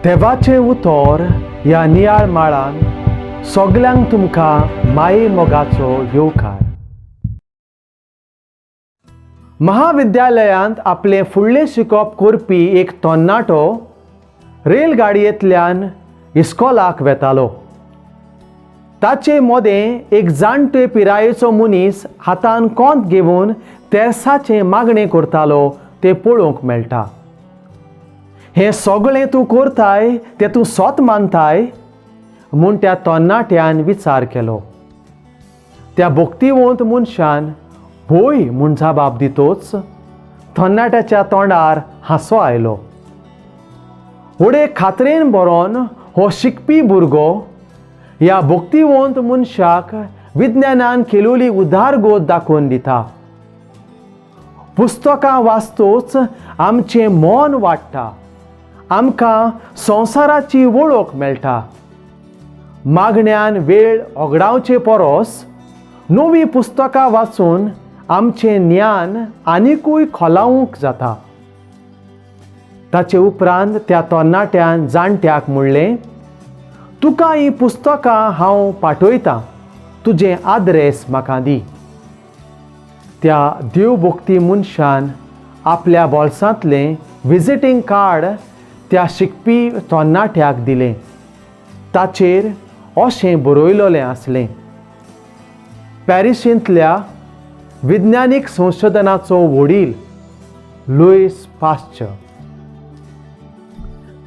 देवाचें उतर ह्या नियाळ माळान सगल्यांक तुमकां माये मोगाचो येवकार. महाविद्यालयांत आपलें फुडलें शिकप करपी एक तरणाटो रेलगाडयेंतल्यान इस्कोलाक वेतालो. ताचे मोदें एक जाणटे पिरायेचो मनीस हातान कोंत घेवन तेर्साचें मागणें करतालो तें पळोवंक मेळटा. हें सगळें तूं करताय तें तूं सोत मानताय म्हूण त्या तरणाट्यान विचार केलो. त्या भक्तिवंत मनशान भोय म्हूण जबाब दितोच तरणाट्याच्या तोंडार हांसो आयलो. व्हडे खात्रेन बरोवन हो शिकपी भुरगो ह्या भक्तिवंत मनशाक विज्ञानान केलोली उदारगत दाखोवन दिता. पुस्तकां वाचतोच आमचें मन वाडटा, आमकां संवसाराची वळख मेळटा. मागण्यान वेळ ओगडावचे परस नवीं पुस्तकां वाचून आमचें ज्ञान आनिकूय खोलावूंक जाता. ताचे उपरांत त्या तरणाट्यान जाणट्याक म्हणलें, तुका हीं पुस्तकां हांव पाठयतां, तुजें आद्रेस म्हाका दी. त्या देवभक्ती मनशान आपल्या बोल्सांतलें विजिटींग कार्ड त्या शिकपी तरणाट्याक दिलें. ताचेर अशें बरयलोलें आसलें, पॅरिशींतल्या विज्ञानीक संशोधनाचो वडील लुईस पाश्च.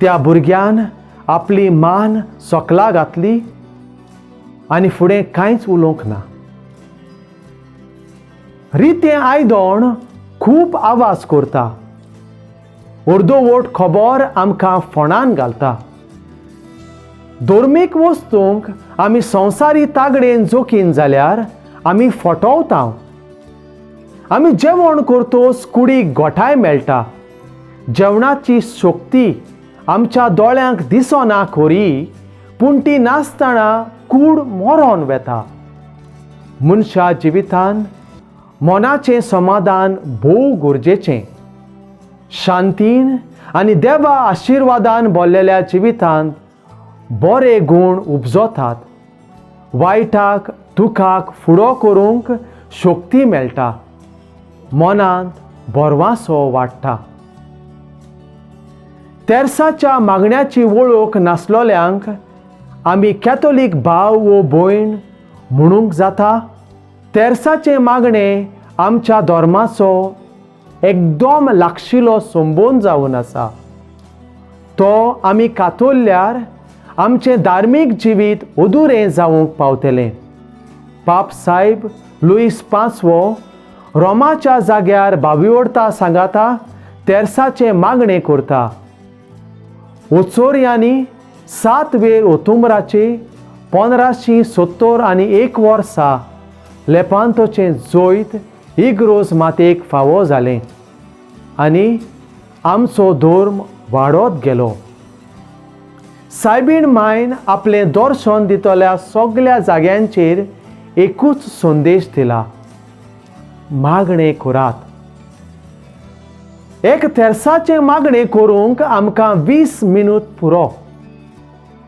त्या भुरग्यान आपली मान सकला घातली आनी फुडें कांयच उलोवंक ना. रितें आयदण खूब आवाज करता, अर्दवट खबर आमकां फोणान घालता. धर्मीक वस्तूंक आमी संवसारी तागडेन जोखीन जाल्यार आमी फटवता. आमी जेवण करतोच कुडीक गोठाय मेळटा. जेवणाची शक्ती आमच्या दोळ्यांक दिसना खरी, पूण ती नासतना कूड मरोन वेता. मनशा जिवितान मनाचें समाधान भोव गरजेचें. शांतीन आनी देवा आशिर्वादान भरलेल्या जिवितांत बरे गूण उपजतात. वायटाक दुखाक फुडो करूंक शक्ती मेळटा, मनांत भरवासो वाडटा. तेर्साच्या मागण्याची वळख नासलोल्यांक आमी कॅथोलीक भाव वो भयण म्हणूंक जाता? तेर्साचें मागणें आमच्या धर्माचो एकदम लागशिलो संबंद जावन आसा. तो आमी कातोल्ल्यार आमचें धार्मीक जिवीत अदुरें जावंक पावतलें. पाप सायब लुईस पांचवो रोमाच्या जाग्यार बाविओडता सांगाता तेर्साचें मागणें करता. ओचोरयांनी 7 वेर ओतुम्बराचे 1571 वर्सा लेपांतोचें जैत इग्रोज मातेक फावो जालें आनी आमचो धर्म वाडत गेलो. सायबीण मायन आपलें दर्शन दितल्या सगल्या जाग्यांचेर एकूच संदेश दिला, मागणें करात. एक तेर्साचें मागणें करूंक आमकां 20 मिनूत पुरो.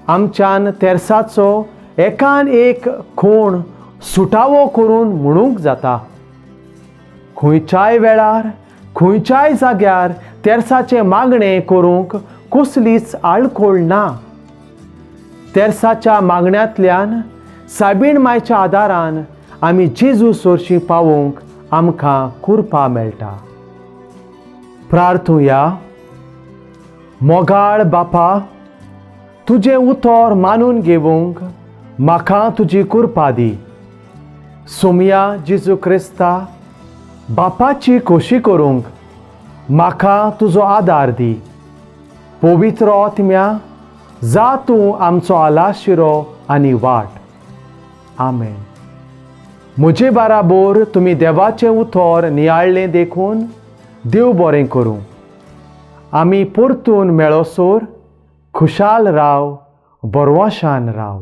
आमच्यान तेर्साचो एकान एक खूण सुटावो करून म्हणूंक जाता. खंयच्याय वेळार खंयच्याय जाग्यार तेर्साचें मागणें करूंक कसलीच आडखळ ना. तेर्साच्या मागण्यांतल्यान सायबीण मायच्या आदारान आमी जेजू सोरशी पावोवंक आमकां कुरपा मेळटा. प्रार्थुया. मोगाळ बापा, तुजें उतर मानून घेवंक म्हाका तुजी कुरपा दी. सोमया जेजू क्रिस्ता, बापाची खोशी करूंक म्हाका तुजो आदार दी. पवित्र आत्म्या, जा तूं आमचो आलाशिरो आनी वाट. आमेन. म्हजे बाराबोर तुमी देवाचें उतर नियाळ्ळें देखून देव बरें करूं. आमी परतून मेळोसर खुशाल राव, बरवाशान राव.